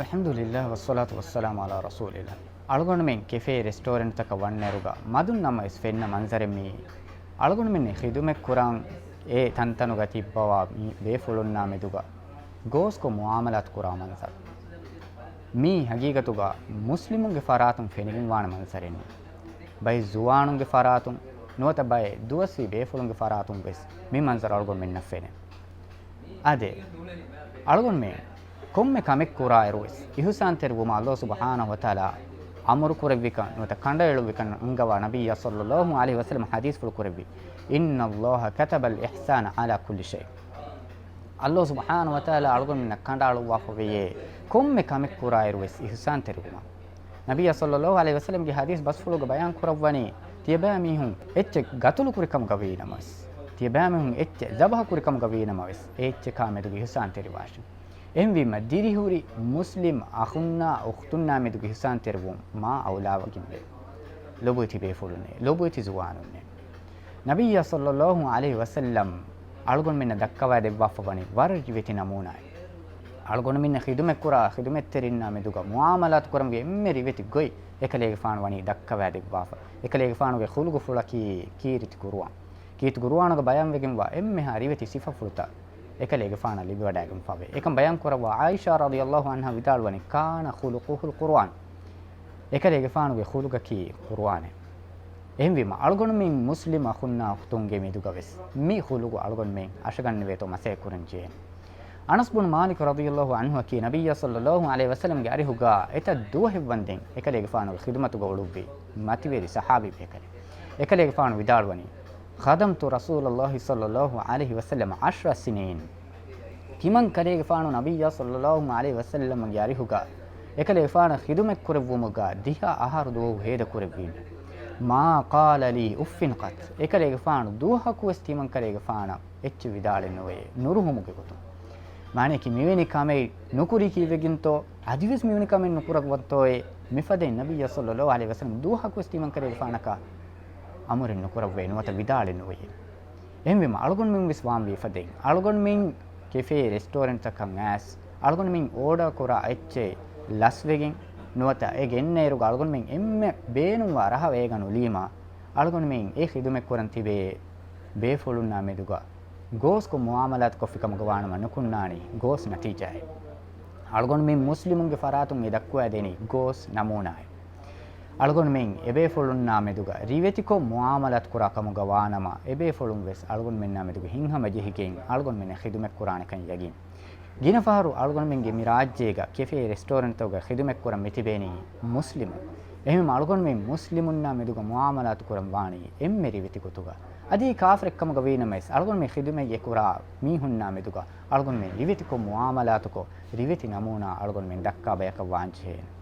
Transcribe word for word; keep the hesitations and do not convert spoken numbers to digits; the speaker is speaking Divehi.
އަލްޙަމްދުލިއްލާހް ވައްޞަލާތު ވައްސަލާމު ޢަލާ ރަސޫލިއްލާހް. އަޅުގަނޑުމެން ކެފޭ ރެސްޓޯރެންޓްތަކަށް ވަންނައިރުގަ މަދުން ނަމަވެސް ފެންނަ މަންޒަރެއް މިއީ. އަޅުގަނޑުމެންނަށް ޚިދުމަތް ކުރަން އެ ތަންތަނުގަ ތިއްބަވާ މި ބޭފުޅުންނާ މެދުގަ ގޯސްކޮށް މުޢާމަލާތު ކުރާ މަންޒަރު. މީ ހަގީގަތުގަ މުސްލިމުންގެ ފަރާތުން ފެނިގެންވާނެ މަންޒަރެއް ނޫން. ބައެއް ޒުވާނުންގެ ފަރާތުން ނުވަތަ ބައެއް ދުވަސްވީ ބޭފުޅުންގެ ފަރާތުން ވެސް މި މަންޒަރު އަޅުގަނޑުމެންނަށް ފެނޭ. އާދެ، އަޅުގަނޑުމެން ކޮންމެ ކަމެއް ކުރާއިރު ވެސް އިޙުސާންތެރިވުމަށް ﷲ ސުބްޙާނަހޫ ވަތަޢާލާ އަމުރު ކުރެއްވިކަން ނުވަތަ ކަނޑައެޅުއްވިކަން އަންގަވާ ނަބިއްޔާ ޞައްލައްލާހު ޢަލައިހި ވަސައްލަމަ ޙަދީޘްފުޅު ކުރެއްވި، إن الله كتب الإحسان على كل شيء. ﷲ ސުބްޙާނަހޫ ވަތަޢާލާ އަޅުގަނޑުމެންނަށް ކަނޑައަޅުއްވާފަ ވެޔޭ ކޮންމެ ކަމެއް ކުރާއިރު ވެސް އިޙުސާންތެރިވުމަށް. ނަބިއްޔާ ޞައްލައްލާހު ޢަލައިހި ވަސައްލަމްގެ ޙަދީޘް ބަސްފުޅުގަ ބަޔާން ކުރައްވަނީ، ތިޔަބައިމީހުން އެއްޗެއް ގަތުލު ކުރި ކަމުގަ ވީނަމަވެސް، ތިޔަބައިމީހުން އެއްޗެއް ޒަބަޙު ކުރި ކަމުގަ ވީނަމަވެސް، އެ އެއްޗެއް ކާ މެދުގަ އިޙުސާންތެރިވާށި. އެހެންވީމަ، ދިރިހުރި މުސްލިމް އަޚުންނާ އުޚްތުންނާ މެދުގަ އިޙުސާންތެރިވުން މާ އައުލާވެގެންވޭ. ލޮބުވެތި ބޭފުޅުންނޭ، ލޮބުވެތި ޒުވާނުންނޭ. ނަބިއްޔާ ޞައްލައްލާހު ޢަލައިހި ވަސައްލަމް އަޅުގަނޑުމެންނަށް ދައްކަވާ ދެއްވާފަ ވަނީ ވަރަށް ރިވެތި ނަމޫނާއެއް. އަޅުގަނޑުމެންނަށް ޚިދުމަތްކުރާ ޚިދުމަތްތެރިންނާ މެދުގަ މުޢާމަލާތު ކުރަންވީ އެންމެ ރިވެތި ގޮތް އެކަލޭގެފާނު ވަނީ ދައްކަވާ ދެއްވާފަ. އެކަލޭގެފާނުގެ ޚުލުޤުފުޅަކީ ކީރިތި ޤުރުއާން. ކީރިތި ޤުރުއާނުގަ ބަޔާންވެގެންވާ އެންމެހާ ރިވެތި ސިފަފުޅުތައް އެކަލޭގެފާނަށް ލިބިވަޑައިގެންފަވޭ. އެކަން ބަޔާންކުރައްވާ ޢާއިޝާ ރަޟިޔައްލާހު ޢަންހާ ވިދާޅުވަނީ، كان خلقه القرآن. އެކަލޭގެފާނުގެ ޚުލުޤަކީ ޤުރުއާނެއް. އެހެންވީމަ، އަޅުގަނޑުމެން މުސްލިމް އަޚުންނާ އުޚްތުންގެ މެދުގަވެސް މި ޚުލުޤު އަޅުގަނޑުމެން އަށަގަންނެވޭތޯ މަސައްކަތް ކުރަން ޖެހޭނެ. އަނަސް ބުނު މާލިކު ރަޟިޔައްލާހު ޢަންހުއަކީ ނަބިއްޔާ ޞައްލައްލާހު ޢަލައިހި ވަސައްލަމްގެ އަރިހުގަ އެތައް ދުވަހެއްވަންދެން އެކަލޭގެފާނުގެ ޚިދުމަތުގަ އުޅުއްވި މަތިވެރި ޞަޙާބީ ބޭކަލެއް. އެކަލޭގެފާނު ވިދާޅުވަނީ، خدمت رسول الله صلى الله عليه وسلم عشر سنين. ތިމަން ކަލޭގެފާނު ނަބިއްޔާ ޞައްލައްލާހު ޢަލައިހި ވަސައްލަމްގެ އަރިހުގަ އެކަލޭގެފާނަށް ޚިދުމަތްކުރެއްވުމުގަ ދިހަ އަހަރު ދުވަހު ހޭދަކުރެއްވީމެ. ما قال لي أف قط. އެކަލޭގެފާނު ދުވަހަކުވެސް ތިމަން ކަލޭގެފާނަށް އެއްޗެއް ވިދާޅެއް ނުވެޔޭ، ނުރުހުމުގެ ގޮތުން. މާނަޔަކީ މިވެނި ކަމެއް ނުކުރީ ކީއްވެގެންތޯ؟ އަދިވެސް މިވެނި ކަމެއް ނުކުރައްވަންތޯއޭ؟ މިފަދައިން ނަބިއްޔާ ޞައްލައްލާހު ޢަލައިހި ވަސައްލަމް ދުވަހަކުވެސް ތިމަން ކަލޭގެފާނަކަށް އަމުރެއް ނުކުރައްވައޭ ނުވަތަ ވިދާޅެއް ނުވެޔޭ. އެހެންވީމަ، އަޅުގަނޑުމެން ވެސް ވާންވީ ފަދައިން. އަޅުގަނޑުމެން ކެފޭ ރެސްޓޯރެންޓްތަކަށް އައިސް، އަޅުގަނޑުމެން އޯޑަރ ކުރާ އެއްޗެއް ލަސްވެގެން ނުވަތަ އެ ގެންނައިރުގަ އަޅުގަނޑުމެން އެންމެ ބޭނުންވާ ރަހަ އޭގަ ނުލީމާ، އަޅުގަނޑުމެން އެ ޚިދުމަތް ކުރަން ތިބޭ ބޭފުޅުންނާ މެދުގަ ގޯސްކޮށް މުޢާމަލާތު ކޮށްފި ކަމުގަ ވާނަމަ ނުކުންނާނީ ގޯސް ނަތީޖާއެއް. އަޅުގަނޑުމެން މުސްލިމުންގެ ފަރާތުން އެ ދައްކުވައިދެނީ ގޯސް ނަމޫނާއެއް. އަޅުގަނޑުމެން އެބޭފުޅުންނާ މެދުގަ ރިވެތިކޮށް މުޢާމަލާތު ކުރާ ކަމުގަ ވާނަމަ، އެބޭފުޅުން ވެސް އަޅުގަނޑުމެންނާ މެދުގަ ހިތްހަމަ ޖެހިގެން އަޅުގަނޑުމެންނަށް ޚިދުމަތް ކުރާނެކަން ޔަގީން. ގިނަ ފަހަރު އަޅުގަނޑުމެންގެ މި ރާއްޖޭގަ ކެފޭ ރެސްޓޯރެންޓްތަކުގަ ޚިދުމަތް ކުރަން މިތިބޭނީ މުސްލިމުން. އެހެންވީމަ އަޅުގަނޑުމެން މުސްލިމުންނާ މެދުގަ މުޢާމަލާތު ކުރަން ވާނީ އެންމެ ރިވެތި ގޮތުގަ. އަދި ކާފަރެއްކަމުގަ ވީނަމަވެސް، އަޅުގަނޑުމެން ޚިދުމަތް އެކުރާ މީހުންނާ މެދުގަ އަޅުގަނޑުމެން ރިވެތިކޮށް މުޢާމަލާތުކޮށް، ރިވެތި ނަމޫނާ އަޅުގަނޑުމެން ދައްކާ ބަޔަކަށް ވާންޖެހޭނެ.